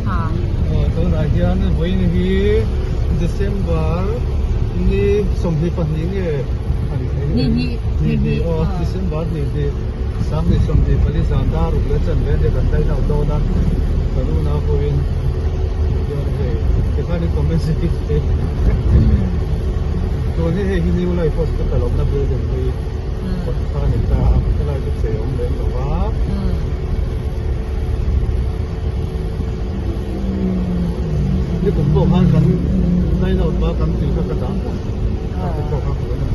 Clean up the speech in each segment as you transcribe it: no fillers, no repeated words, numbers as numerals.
Aw tunah hian vawiin hi December ni 22 nge ni hnih ni hnih aw December ni hnih sang ni 24 zan dar ruk leh chanve ania kan line out dawn a kan unau pawhin hian hei tikhan in comment thei tun hi hei hi New Life Hospital awmna building hi kawt kha a ni ta a helai chu chei a awm lem lo va. Ni kum pawh khan kan line out va kan tih kha ka dah a te pawh kha ka lo en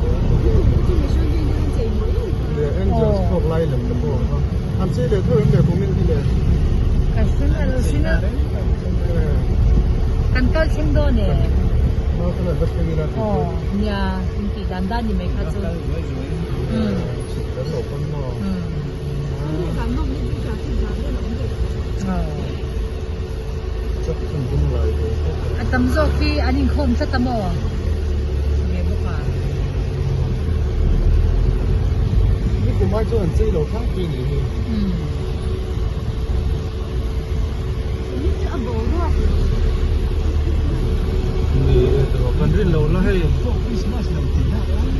ve a Angels khawk lai lem te pawh kha an chei leh tho em le kum in hi le Kan kal thleng dawn e. Aw nia in tih dan dan ni mai kha chu. A tam zawk hi an inkhawm tlat a maw? Ve bawk a. Nikum ai chuan an chei lo tlangpui a nih hi. Ni e tawh kan rin lo la hei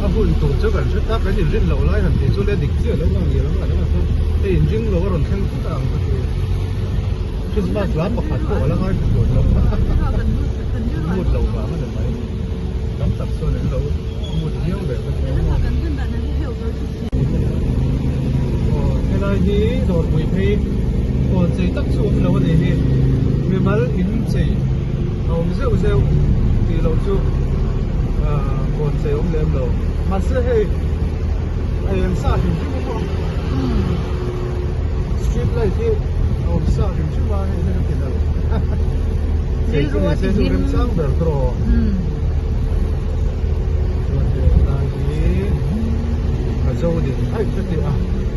a hun tur chu kan hre tak kan inrin loh lai han tih chu le dik chiah lo ang ni lam ah chuan hei inring lo a rawn thleng thut ang ka ti Christmas la pakhat pawh a la ngai thut lo mut lo vang a ni mai tam tak chuan an lo mut viau ve bawk a aw helai hi dawrpui phei kawn chei tak chu awm lo a ni hi mimal in chei a awm zeuh zeuh tih loh chu ahh kawn chei a awm lem lo mahse hei a eng sa hrim hrim a maw street light hi a awm sa hrim hrim a hei hian a ti nalh chei chu ni se chu remchang ber tur aw chuan hei helai hi a zo din aih ka ti a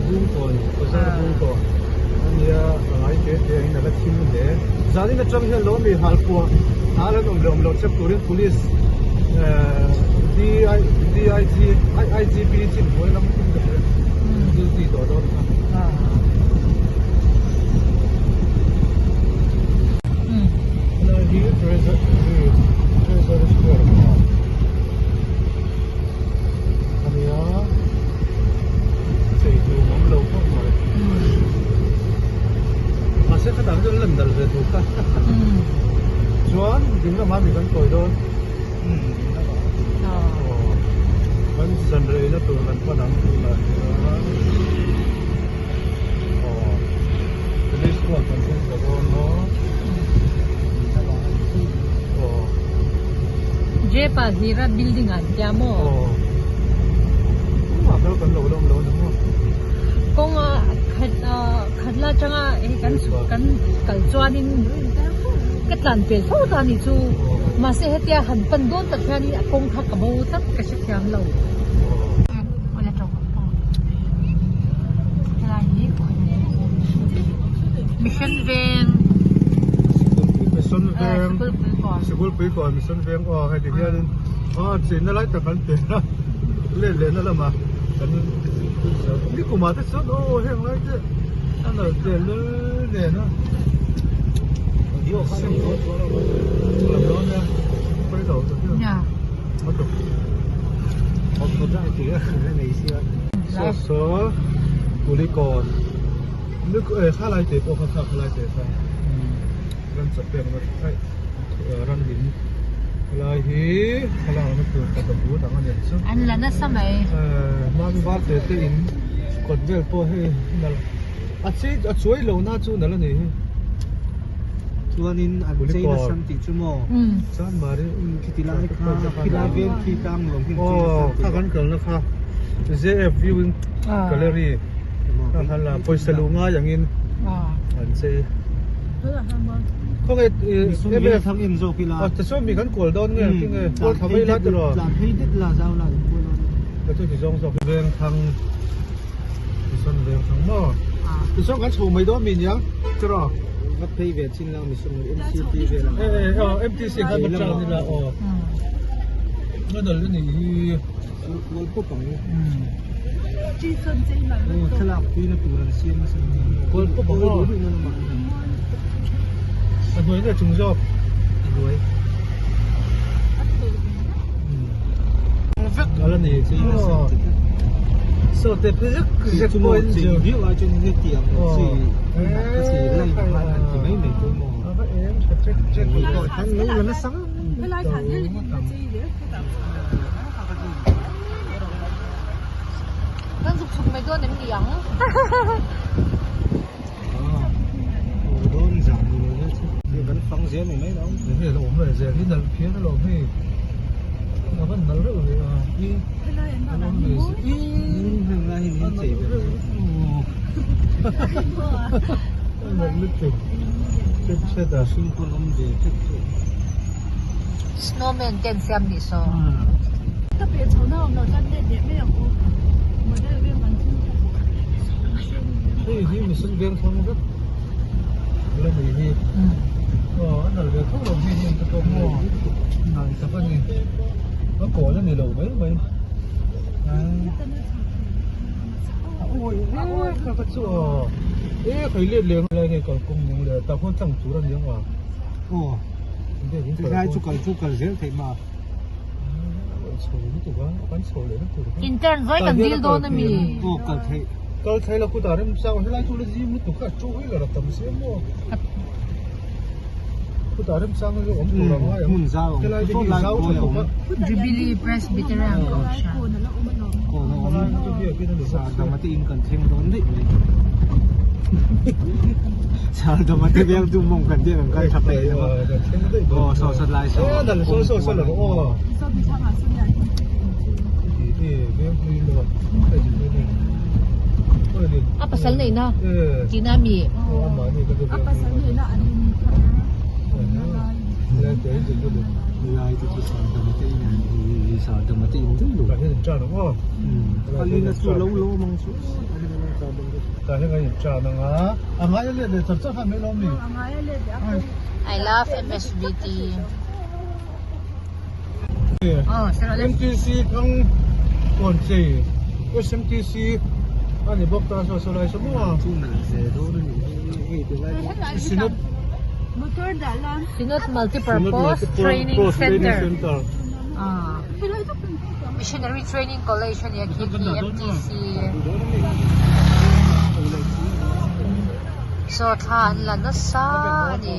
bungkawn bazar bungkawn a nia a ngai te te in a la thim hle zanin atang hian lo mi halpuah hal an awm leh awm loh chep turin police ehh DIG IGP chin hnuai lam in ka hria duty tawh dawn kha. Helai hi Treasury Square a nia chei tur awm lo khawp mai mahse khatah chuan lan dal ve tur kha chuan ding lamah mi kan kawi dawn aw kan zan reina tur kan pan ang tunah hian aw police pawh kan thleng ta dawn maw aw. Jepa Zira building ah an tia maw? Aw. Tumah kal kan lo la awm lo a ni maw? Kawng a khat khat la atanga hei kan kan kal chuanin ka tlan pel fo ta a nih chu. Mahse hetia han pan dawn tak hianin a kawng kha ka bo tlat ka hrethiam lo. Mission Veng. Mission Veng. Sikul pui kawn Mission Veng aw heti hianin aw chenna lai tak an pe a let lehna lamah kan nikumah te chuan aw heng lai te a nalh tel lul nen a lam dawn nia pawi lo ta hian saw kulikawn khalai te pawh kha khalai te kha. Ram chak pek na aih ram lim helai hi thlalak na tur ka but ang a ni ang chu. An la nasa mai. Hmang var te te in kawt vel pawh hei nalh a chei a chuai lo na chu nalh a ni hi. Chuanin an chei nasa tih chu maw. Chanmari khiti lai kha khilai vel khi tlang lawm hi an chei nasa tih. Aw kha kan kalna kha JF viewing gallery kha khan la pawisa luh ngai angin an chei. Khawnge MF thang en zawk ila. A tichuan mi kan kual dawn nge tinge kual thla mai la tiraw. Tlan phei det la zau la kan kual dawn. Ka chu ti zawng zawk veng thang tichuan veng thang maw. Tichuan kan chho mai dawn mi nia tiraw. Va phei ve chin la mi sum MCT vel. E e aw MTC khan va tang ila aw. Nganal ani hi. Kual pawp ang. Thlalak pui na tur an siam nasa. Kual pawp ang aw. hnuai nge chung zawk? A hnuai. Vek ala ni aw saw te zek zek pawh in chu viau ai chuan hei tiang chi ka chi lai khan han ti mai mai pawh maw a va eng tha chek chek tawh khan lo la nasa helai thlan hian in a chei zel khawt ang. Kan zuk chhuk mai dawn em ni ang? Dawn zan ni lo zel chu. Kan fang zel ni mai lo. Hei lo awm ve zel hi nalh phian alawm hei. A van nalh reuh ve a. Helai an van an ni mawi. Heng lai hi min chei ve. A nalh lutuk. Chet chet a. Hring pawn awm ve tlat chu. Snowman te an siam nih saw. Ka pe chho na awm lo chuan let leh mai ang u. Model veng kan thim tha. Hei hi mission veng thlang vek la ni hi. Aw a nalh ve tho lo hi hmun te pawh maw nalh tak a ni. A kawl a ni lo mai mai. A awi e kha ka chu aw. E khai let leh lai nge kalkawng nung leh tak huan tlang tur a ni ang a. Aw. Tilai chu kal chu kal zel theih ma. Intern vawi kan dil dawn a mi? Aw kal theih. Kal thei la kutah rem chang helai chu la zim lutuk kha chu hi la ra tam sia maw. Kutah rem chang hi awm tur a ngai ang. Hmun zau awm. Helai te hi zau tha khawp a. Jubilee Presbyterian Kohhran. Kawn a awm. Sardama te in kan thleng dawn daih mai. Sardama te veng chu mawng kan tih ang kan tha peih lo a. Aw saw sawt lai saw. E nal saw saw saw lo aw. A pasal nei na tina mi. A pasal nei na an in thar. Lai te chu sardama te in sardama te in daih lo. Alina chu lo lo mang chu. I love MSBT. Oh, MTC thang kawn chei SMTC a ni bawk ta saw saw lai saw maw Synod Synod Multipurpose Training Center. Ah. Missionary Training College a nia khi khi MTC. Saw thla an la nasa a ni.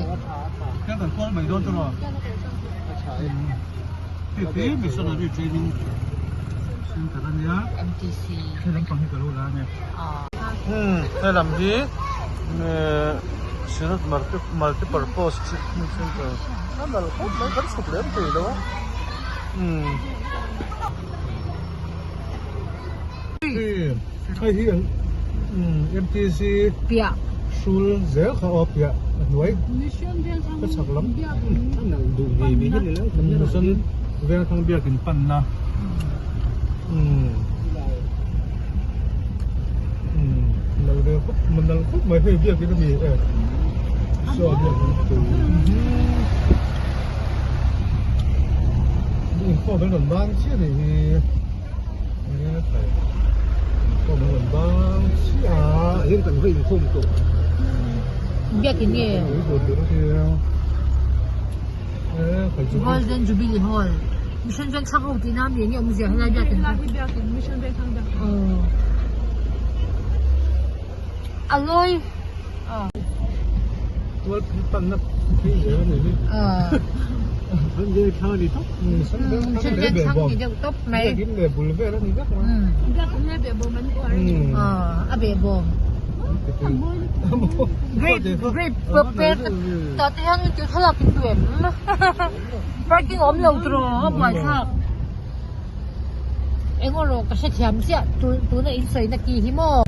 MTC. Ah. Helam hi Synod Multipurpose Training Center a nalh khawp mai kan chhuk lem thei lo a. Hei hi MTC piah hrul zel kha aw piah a hnuai ka chhak lam mission vengthlang biakin panna nal ve khawp nal khawp mai hei biakin a ni e saw biakin chu. Inkhawm an rawn bang chiah a nih hi enge khai inkhawm an rawn bang chiah a hian kan va inkhawm tawh biakin nge Golden Jubilee Hall Mission Vengthlang ho tihna ami enge awmzia helai biakin Mission Vengthlang biakin a lawi Tual panna phei zel a ni hi. An vel thla ni tawp. Mission Vengthlang ni deuh tawp mai. Biakin leh bul vel a ni vek mai. Biakin leh behbawm an uar a ni. A behbawm. Grape grape per tah te hian thil thlalak in duh em? Parking a awm lo tiraw a buaithlak. Eng erawh ka hrethiam chiah tuna in sawina ki hi maw?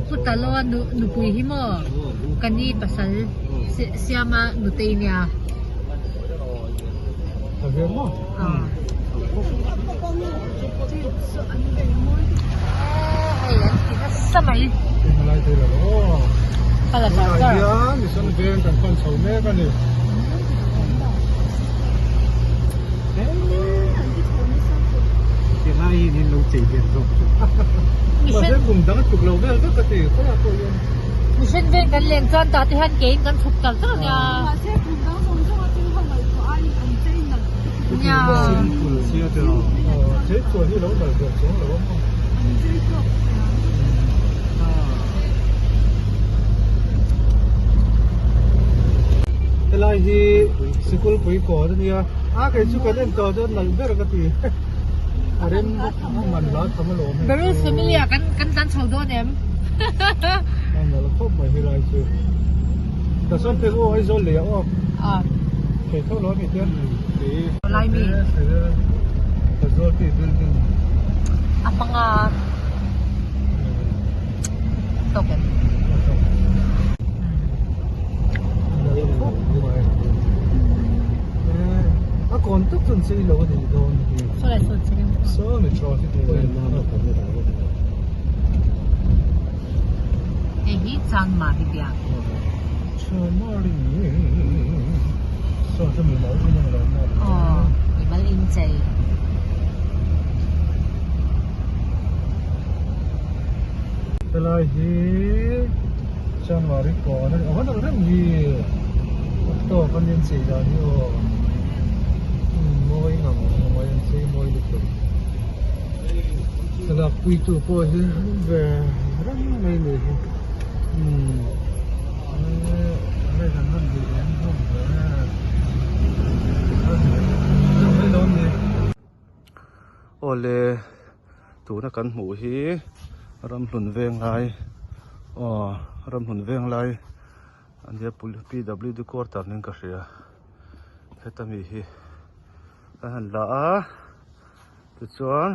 Pu Taloa nupui hi maw? Ka ni pasal Siama nutei nia. Hei an ti nasa mai. Ka la char char. Mission veng kan leng chuan tah te hian keiin kan chhuk tal tal ania. Mahse kum dang zawng zawng a thil ho ngaihtuah aiin an chei nalh Nia. Simple sia te aw. Chei chuan hi lo nalh ber chuang lo a maw. An chei tawk sia. Helai hi sikul pui kawn ania a kei chu kan en tawh chuan nalh ber ka ti a rem bawk a man la tham alawm hei Barrel family ah kan kan tlan chho dawn em a nalh khawp mai helai chu ka sawn phei aw Aizawl lei ah aw thei tho lo ami te Lai mi Casualty building a hmanga tawk em a kawn tak chuan sei lo a nih dawn hi saw lai sawn sei saw mi traffic hei hi Chanmari biak Chanmari saw chu mi mal in ang lo maw aw mi mal in chei. Helai hi January kawn a ni awm ang reng hi a tawk a nia an chei dan hi aw mawi ngang mai an chei mawi lutuk thlalak pui tu pawh hi an ve reng mai a nih hi umm eee an rawn duh em hlawm ve a ni. Awle tuna kan hmuh hi ramhlun veng lai aw ramhlun veng lai a nia P W D quarter niin ka hria heta mi hi kan han la a tichuan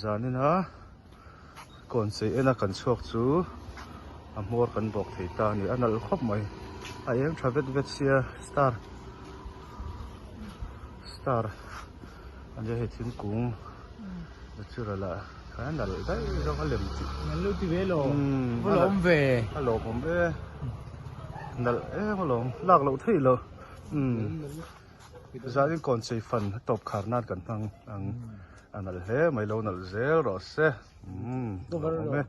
zanina kawn chei ena kan chhuak chu a hmawr kan bawk thei ta a ni a nalh khawp mai a eng tha vet vet sia star star a nia hei thingkung natural ah khan a nalh daih zawk a lem tih Nalh lo ti ve lo va lawm ve a lawmawm e nalh em alawm lak loh theih loh umm zanin kawn chei fan a tawp khar nan kan hmang ang a nalh hle mai lo nalh zel rawh se umm lawmawm e.